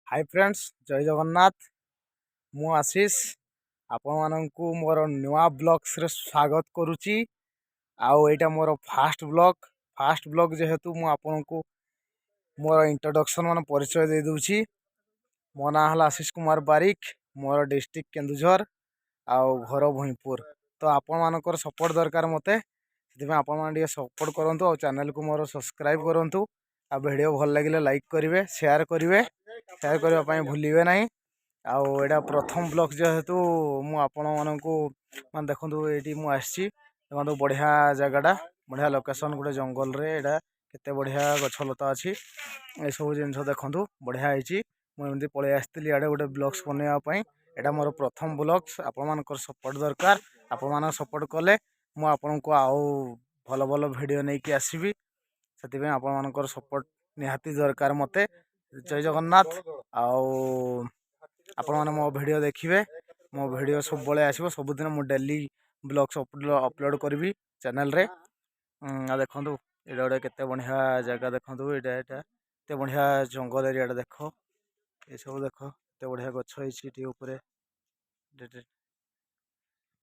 High friends, ଜୟ ଜଗନ୍ନାଥ। ମୁଁ ଆଶିଷ, ଆପଣମାନଙ୍କୁ ମୋର ନୂଆ ବ୍ଲଗ୍ସରେ ସ୍ୱାଗତ କରୁଛି। ଆଉ ଏଇଟା ମୋର ଫାଷ୍ଟ ବ୍ଲଗ୍। ଫାଷ୍ଟ ବ୍ଲଗ୍ ଯେହେତୁ, ମୁଁ ଆପଣଙ୍କୁ ମୋର ଇଣ୍ଟ୍ରୋଡକ୍ସନ୍ ମାନେ ପରିଚୟ ଦେଇଦେଉଛି। ମୋ ନାଁ ହେଲା ଆଶିଷ କୁମାର ବାରିକ। ମୋର ଡିଷ୍ଟ୍ରିକ୍ଟ କେନ୍ଦୁଝର ଆଉ ଘର ଭଇଁପୁର। ତ ଆପଣମାନଙ୍କର ସପୋର୍ଟ ଦରକାର ମୋତେ। ସେଥିପାଇଁ ଆପଣମାନେ ଟିକେ ସପୋର୍ଟ କରନ୍ତୁ ଆଉ ଚ୍ୟାନେଲକୁ ମୋର ସବସ୍କ୍ରାଇବ୍ କରନ୍ତୁ। ଆଉ ଭିଡ଼ିଓ ଭଲ ଲାଗିଲେ ଲାଇକ୍ କରିବେ, ସେୟାର କରିବେ। ସେୟାର କରିବା ପାଇଁ ଭୁଲିବେ ନାହିଁ। ଆଉ ଏଇଟା ପ୍ରଥମ ବ୍ଲଗ୍ ଯେହେତୁ, ମୁଁ ଆପଣମାନଙ୍କୁ ମାନେ ଦେଖନ୍ତୁ, ଏଇଠି ମୁଁ ଆସିଛି। ଦେଖନ୍ତୁ, ବଢ଼ିଆ ଜାଗାଟା, ବଢ଼ିଆ ଲୋକେସନ୍ ଗୋଟେ। ଜଙ୍ଗଲରେ ଏଇଟା କେତେ ବଢ଼ିଆ ଗଛଲତା ଅଛି। ଏସବୁ ଜିନିଷ ଦେଖନ୍ତୁ, ବଢ଼ିଆ ହେଇଛି। ମୁଁ ଏମିତି ପଳେଇ ଆସିଥିଲି ଇଆଡ଼େ ଗୋଟେ ବ୍ଲଗ୍ସ ବନେଇବା ପାଇଁ। ଏଇଟା ମୋର ପ୍ରଥମ ବ୍ଲଗ୍ସ। ଆପଣମାନଙ୍କର ସପୋର୍ଟ ଦରକାର। ଆପଣମାନଙ୍କ ସପୋର୍ଟ କଲେ ମୁଁ ଆପଣଙ୍କୁ ଆଉ ଭଲ ଭଲ ଭିଡ଼ିଓ ନେଇକି ଆସିବି। ସେଥିପାଇଁ ଆପଣମାନଙ୍କର ସପୋର୍ଟ ନିହାତି ଦରକାର ମୋତେ। ଜୟ ଜଗନ୍ନାଥ। ଆଉ ଆପଣମାନେ ମୋ ଭିଡ଼ିଓ ଦେଖିବେ। ମୋ ଭିଡ଼ିଓ ସବୁବେଳେ ଆସିବ। ସବୁଦିନ ମୁଁ ଡେଲି ବ୍ଲଗ୍ସ ଅପଲୋଡ଼ କରିବି ଚ୍ୟାନେଲରେ। ଆଉ ଦେଖନ୍ତୁ, ଏଇଟା ଗୋଟେ କେତେ ବଢ଼ିଆ ଜାଗା। ଦେଖନ୍ତୁ, ଏଇଟା କେତେ ବଢ଼ିଆ ଜଙ୍ଗଲ ଏରିଆଟା। ଦେଖ, ଏସବୁ ଦେଖ, କେତେ ବଢ଼ିଆ ଗଛ ହେଇଛି ଏଠି ଉପରେ।